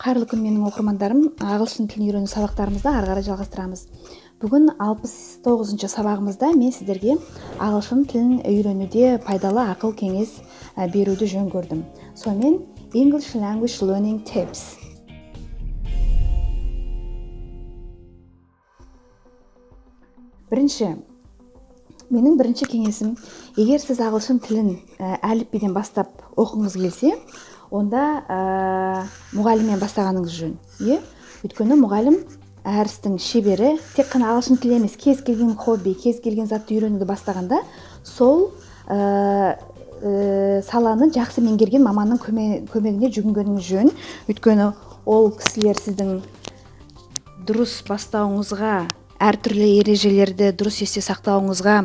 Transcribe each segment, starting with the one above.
Қайырлы күн, менің оқырмандарым! Ағылшын тілін үйрену сабақтарымызды ары қарай жалғастырамыз. Бүгін 69-шы сабағымызда мен сіздерге ағылшын тілін үйренуде пайдалы ақыл кеңес беруді жөн көрдім. Сонымен, English Language Learning Tips. Бірінші, менің бірінші кеңесім: егер сіз ағылшын тілін әліпбиден бастап оқығыңыз келсе, онда мұғаліммен бастағаныңыз жөн, иә. Өйткені мұғалім әр істің шебері. Тек қана ағылшын тілі емес, кез келген хобби, кез келген затты үйренуді бастағанда, сол саланы жақсы меңгерген маманның көмегіне жүгінгеніңіз жөн. Өйткені ол кісілер сіздің дұрыс бастауыңызға, әртүрлі ережелерді дұрыс есте сақтауыңызға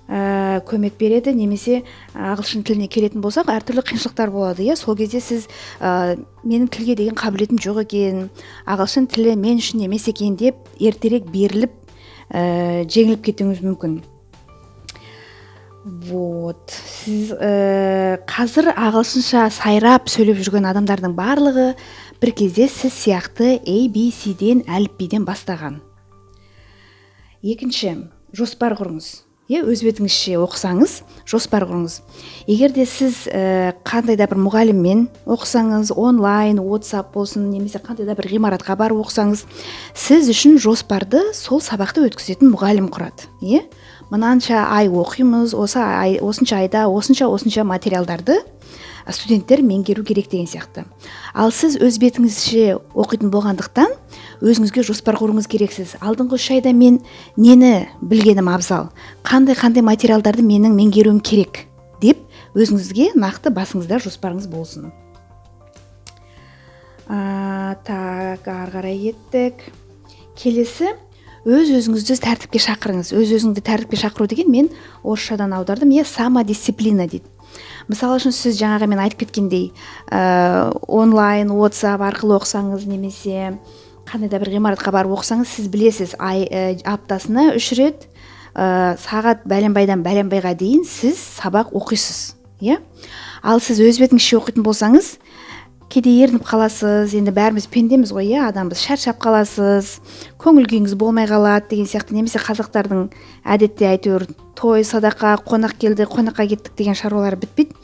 көмек береді. Немесе ағылшын тіліне келетін болсақ, әртүрлі қиыншылықтар болады, иә. Сол кезде сіз менің тілге деген қабілетім жоқ екен, ағылшын тілі мен үшін емес екен деп ертерек беріліп, жеңіліп кетуіңіз мүмкін. Вот сіз қазір ағылшынша сайрап сөйлеп жүрген адамдардың барлығы бір кезде сіз сияқты A, B, C-ден, әліпбиден бастаған. Екінші, жоспар құрыңыз, иә. Өз бетіңізше оқысаңыз, жоспар құрыңыз. Егер де сіз қандай да бір мұғаліммен оқысаңыз, онлайн, WhatsApp болсын немесе қандай да бір ғимаратқа барып оқысаңыз, сіз үшін жоспарды сол сабақты өткізетін мұғалім құрады, иә. Мынанша ай оқимыз, осы ай, осынша айда осынша осынша материалдарды студенттер меңгеру керек деген сияқты. Ал сіз өз бетіңізше оқитын болғандықтан, өзіңізге жоспар құруыңыз керексіз. Алдыңғы 3 айда мен нені білгенім абзал, қандай қандай материалдарды менің меңгеруім керек деп өзіңізге нақты басыңызда жоспарыңыз болсын. Так, ары қарай кеттік. Келесі, өз өзіңізді тәртіпке шақырыңыз. Өз өзіңді тәртіпке шақыру деген, мен орысшадан аудардым, иә, самодисциплина дейді. Мысалы үшін, сіз жаңағы мен айтып кеткендей, онлайн, WhatsApp арқылы оқысаңыз немесе қандай да бір ғимаратқа барып оқысаңыз, сіз білесіз, ай, аптасына үш рет, сағат бәленбайдан бәленбайға дейін сіз сабақ оқисыз, иә. Ал сіз өз бетіңізше оқитын болсаңыз, кейде ерініп қаласыз. Енді бәріміз пендеміз ғой, иә, адамбыз. Шаршап қаласыз, көңіл күйіңіз болмай қалады деген сияқты. Немесе қазақтардың әдетте әйтеуір той, садақа, қонақ келді, қонаққа кеттік деген шаруалары бітпейді.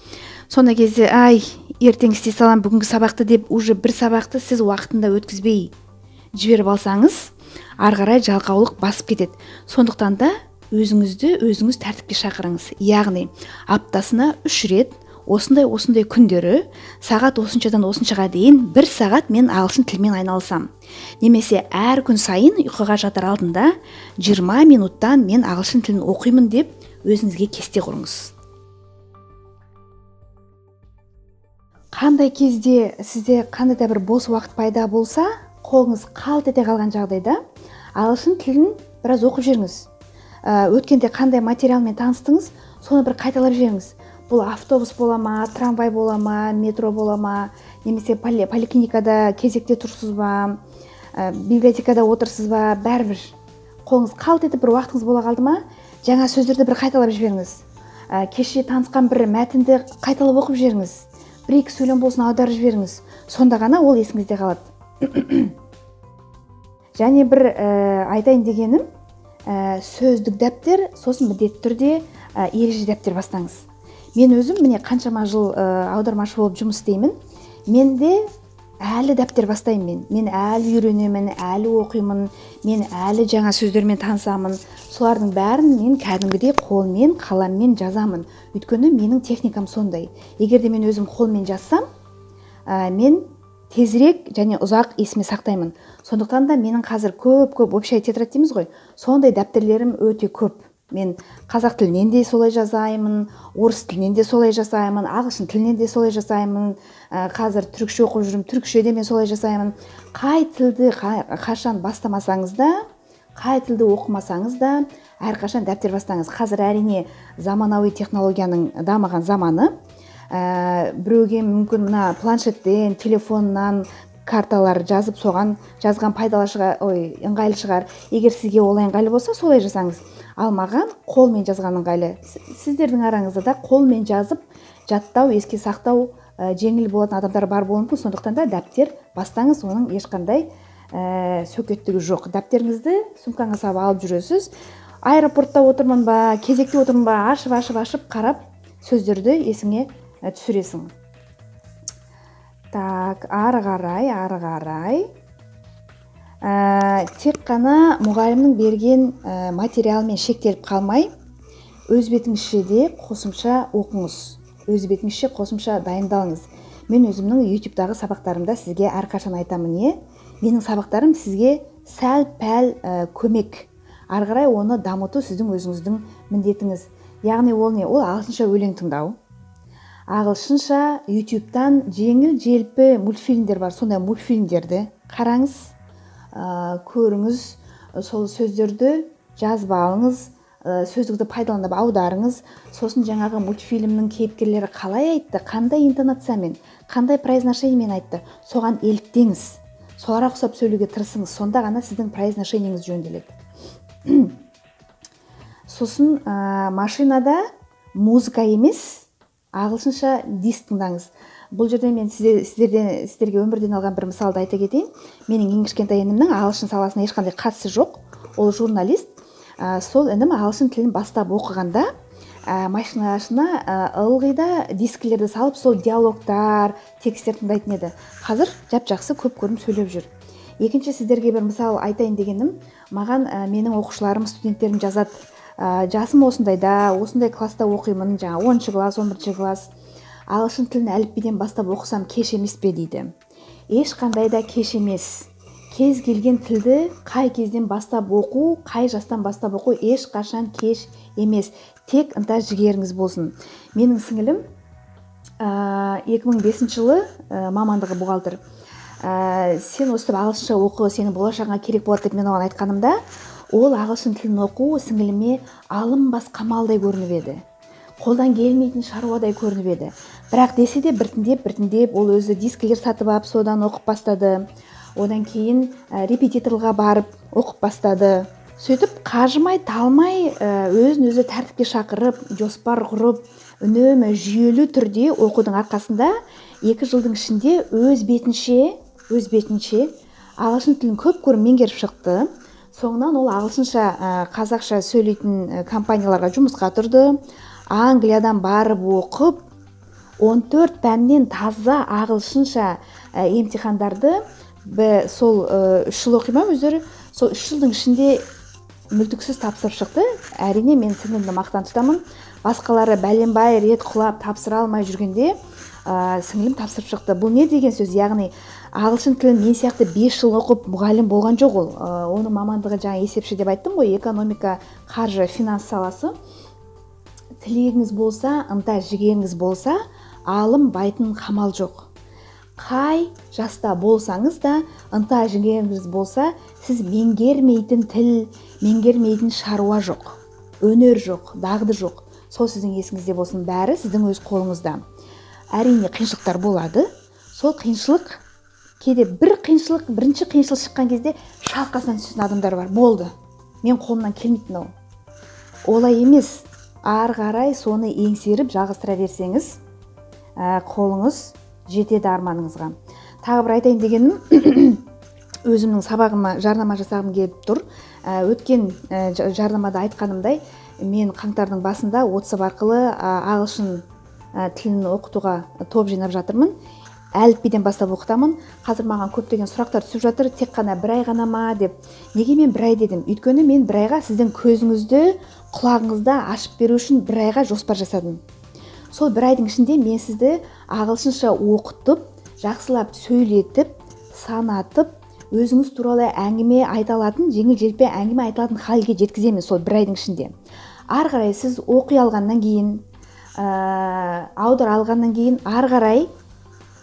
Сондай кезде: «Ай, ертең істей саламын бүгінгі сабақты», – деп, уже бір сабақты сіз уақытында өткізбей жіберіп алсаңыз, ары қарай жалқаулық басып кетеді. Сондықтан да өзіңізді өзіңіз тәртіпке шақырыңыз. Яғни аптасына үш рет, осындай осындай күндері, сағат осыншадан осыншаға дейін бір сағат мен ағылшын тілімен айналысамын немесе әр күн сайын ұйқыға жатар алдында 20 минуттан мен ағылшын тілін оқимын деп өзіңізге кесте құрыңыз. Қандай кезде сізде қандай да бір бос уақыт пайда болса, қолыңыз қалт ете қалған жағдайда ағылшын тілін біраз оқып жіберіңіз. Өткенде қандай материалмен таныстыңыз, соны бір қайталап жіберіңіз. Бұл автобус бола ма, трамвай бола ма, метро бола ма немесе поликлиникада кезекте тұрсыз ба, библиотекада отырсыз ба, бәрібір қолыңыз қалт етіп бір уақытыңыз бола қалды ма, жаңа сөздерді бір қайталап жіберіңіз. Кеше танысқан бір мәтінді қайталап оқып жіберіңіз, бір екі сөйлем болсын аударып жіберіңіз. Сонда ғана ол есіңізде қалады. Және бір айтайын дегенім, сөздік дәптер, сосын міндетті түрде ереже дәптер бастаңыз. Мен өзім, міне, қаншама жыл аудармашы болып жұмыс істеймін, мен де әлі дәптер бастаймын. Мен әлі үйренемін, әлі оқимын, мен әлі жаңа сөздермен танысамын. Солардың бәрін мен кәдімгідей қолмен, қаламмен жазамын. Өйткені менің техникам сондай: егер де мен өзім қолмен жазсам, мен тезірек және ұзақ есіме сақтаймын. Сондықтан да менің қазір көп көп общая тетрадь дейміз ғой, сондай дәптерлерім өте көп. Мен қазақ тілінен де солай жазаймын, орыс тілінен де солай жасаймын, ағылшын тілінен де солай жасаймын. Қазір түрікше оқып жүрмін, түрікше де мен солай жасаймын. Қай тілді қашан бастамасаңыз да, қай тілді оқымасаңыз да, әрқашан дәптер бастаңыз. Қазір, әрине, заманауи технологияның дамыған заманы. Біреуге мүмкін мына планшеттен, телефоннан карталар жазып, соған жазған пайдалы шығар, ой, ыңғайлы шығар. Егер сізге олай ыңғайлы болса, солай жасаңыз. Ал маған қолмен жазған ыңғайлы. Сіздердің араңызда да қолмен жазып жаттау, еске сақтау жеңіл болатын адамдар бар болуы мүмкін. Сондықтан да дәптер бастаңыз, оның ешқандай сөкеттігі жоқ. Дәптеріңізді сумкаңызға салып алып жүресіз. Аэропортта отырмын ба, кезекте отырмын ба, ашып, ашып, ашып қарап, сөздерді есіңе түсіресің. Так, ары қарай тек қана мұғалімнің берген материалымен шектеліп қалмай, өз бетіңізше де қосымша оқыңыз, өз бетіңізше қосымша дайындалыңыз. Мен өзімнің Ютубтағы сабақтарымда сізге әрқашан айтамын, не менің сабақтарым сізге сәл пәл көмек, ары қарай оны дамыту сіздің өзіңіздің міндетіңіз. Яғни ол не? Ол ағылшынша өлең тыңдау, ағылшынша Ютубтан жеңіл желпі мультфильмдер бар, сондай мультфильмдерді қараңыз, көріңіз, сол сөздерді жазып алыңыз, сөздікті пайдаланып аударыңыз. Сосын жаңағы мультфильмнің кейіпкерлері қалай айтты, қандай интонациямен, қандай произношениемен айтты, соған еліктеңіз, соларға ұқсап сөйлеуге тырысыңыз. Сонда ғана сіздің произношениеңіз жөнделеді. Сосын машинада музыка емес, ағылшынша диск тыңдаңыз. Бұл жерде мен сіздерге өмірден алған бір мысалды айта кетейін. Менің ең кішкентай інімнің ағылшын саласына ешқандай қатысы жоқ, ол журналист. Сол інім ағылшын тілін бастап оқығанда, машинасына ылғи да дискілерді салып, сол диалогтар, тексттер тыңдайтын еді. Қазір жап жақсы көп көрім сөйлеп жүр. Екінші сіздерге бір мысал айтайын дегенім, маған менің оқушыларым, студенттерім жазады: жасым осындайда, осындай класста оқимын, жаңа 10-класс, 11-класс, ағылшын тілін әліпбиден бастап оқысам, кеш емес пе?» — дейді. Ешқандай да кеш емес. Кез келген тілді қай кезден бастап оқу, қай жастан бастап оқу ешқашан кеш емес, тек ынта жігеріңіз болсын. Менің сіңілім 2005 жылы, мамандығы бухгалтер. Сен өстіп ағылшынша оқы, сенің болашағыңа керек болады деп мен оған айтқанымда, ол ағылшын тілін оқу сіңіліме алынбас қамалдай көрініп еді, қолдан келмейтін шаруадай көрініп еді. Бірақ десе де, біртіндеп, біртіндеп ол өзі дискілер сатып алып, содан оқып бастады. Одан кейін репетиторға барып оқып бастады. Сөйтіп қажымай талмай, өзін өзі тәртіпке шақырып, жоспар құрып, үнемі жүйелі түрде оқудың арқасында 2 жылдың ішінде өз бетінше ағылшын тілін көп көріп, меңгеріп шықты. Соңынан ол ағылшынша, қазақша сөйлейтін компанияларға жұмысқа тұрды. Англиядан барып оқып, 14 пәннен таза ағылшынша емтихандарды сол 3 жыл оқи ма өздері, сол 3 жылдың ішінде мүлтіксіз тапсырып шықты. Әрине, мен сіңлімді мақтан тұтамын. Басқалары бәленбай рет құлап, тапсыра алмай жүргенде, сіңлім тапсырып шықты. Бұл не деген сөз? Яғни ағылшын тілін мен сияқты 5 жыл оқып, мұғалім болған жоқ ол. Оның мамандығы жаңа есепші деп айттым ғой, экономика, қаржы, финанс саласы. Тілегіңіз болса, ынта жігеріңіз болса, алынбайтын қамал жоқ. Қай жаста болсаңыз да, ынта жігеріңіз болса, сіз меңгермейтін тіл, меңгермейтін шаруа жоқ, өнер жоқ, дағды жоқ. Сол сіздің есіңізде болсын, бәрі сіздің өз қолыңызда. Әрине, қиыншылықтар болады. Сол қиыншылық, кейде бір қиыншылық, бірінші қиыншылық шыққан кезде шалқасынан түсетін адамдар бар: «Болды, мен қолымнан келмейді мынау». Олай емес, ары қарай соны еңсеріп, жалғастыра берсеңіз, қолыңыз жетеді арманыңызға. Тағы бір айтайын дегенім, өзімнің сабағыма жарнама жасағым келіп тұр. Өткен жарнамада айтқанымдай, мен қаңтардың басында WhatsApp арқылы ағылшын тілін оқытуға топ жинап жатырмын. Әліпбиден бастап оқытамын. Қазір маған көптеген сұрақтар түсіп жатыр, тек қана бір ай ғана ма деп. Неге мен бір ай дедім? Өйткені мен бір айға сіздің көзіңізді, құлағыңызды ашып беру үшін бір айға жоспар жасадым. Сол бір айдың ішінде мен сізді ағылшынша оқытып, жақсылап сөйлетіп, санатып, өзіңіз туралы әңгіме айта алатын, жеңіл желпі әңгіме айта алатын халге жеткіземін сол бір айдың ішінде. Ары қарай сіз оқи алғаннан кейін, аудара алғаннан кейін, ары қарай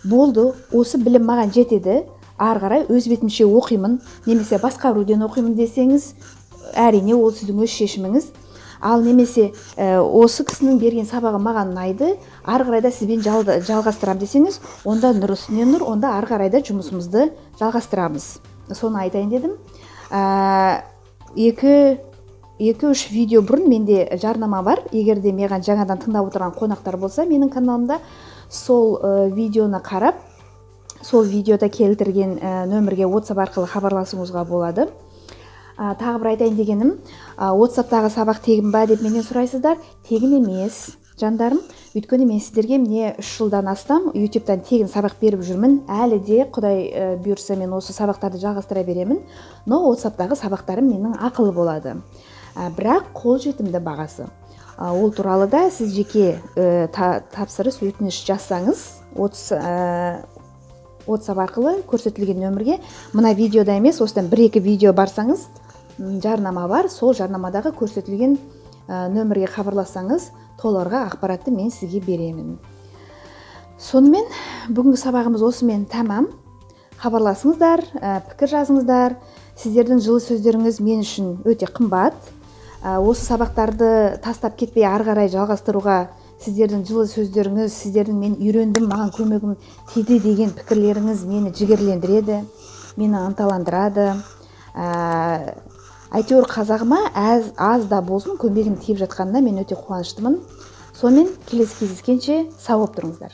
«Болды, осы білім маған жетеді, ары қарай өз бетімше оқимын немесе басқа біреуден оқимын» десеңіз, әрине, ол сіздің өз шешіміңіз. Ал немесе «Осы кісінің берген сабағы маған ұнайды, ары қарай да сізбен жалғастырамын» десеңіз, онда нұр үстіне нұр, онда ары қарай да жұмысымызды жалғастырамыз. Соны айтайын дедім. 2-3 видео бұрын менде жарнама бар. Егер де маған жаңадан тыңдап отырған қонақтар болса менің каналымда, Сол видеоны қарап, сол видеода келтірген нөмірге WhatsApp арқылы хабарласуыңызға болады. Тағы бір айтайын дегенім, WhatsAppтағы сабақ тегін ба деп менен сұрайсыздар. Тегін емес, жандарым, өйткені мен сіздерге, міне, 3 жылдан астам Ютубтан тегін сабақ беріп жүрмін. Әлі де, Құдай бұйырса, мен осы сабақтарды жалғастыра беремін. Но WhatsAppтағы сабақтарым менің ақылы болады, бірақ қолжетімді бағасы. Ол туралы да сіз жеке тапсырыс, өтініш жазсаңыз, WhatsApp арқылы көрсетілген нөмірге, мына видеода емес, осыдан бір екі видео барсаңыз, жарнама бар, сол жарнамадағы көрсетілген нөмірге хабарлассаңыз, толығырақ ақпаратты мен сізге беремін. Сонымен, бүгінгі сабағымыз осымен тәмам. Хабарласыңыздар, пікір жазыңыздар. Сіздердің жылы сөздеріңіз мен үшін өте қымбат. Осы сабақтарды тастап кетпей, ары қарай жалғастыруға сіздердің жылы сөздеріңіз, сіздердің «мен үйрендім, маған көмегім тиді» деген пікірлеріңіз мені жігерлендіреді, мені ынталандырады. Әйтеуір қазағыма аз да болсын көмегім тиіп жатқанына мен өте қуаныштымын. Сонымен, келесі кездескенше сау болып тұрыңыздар.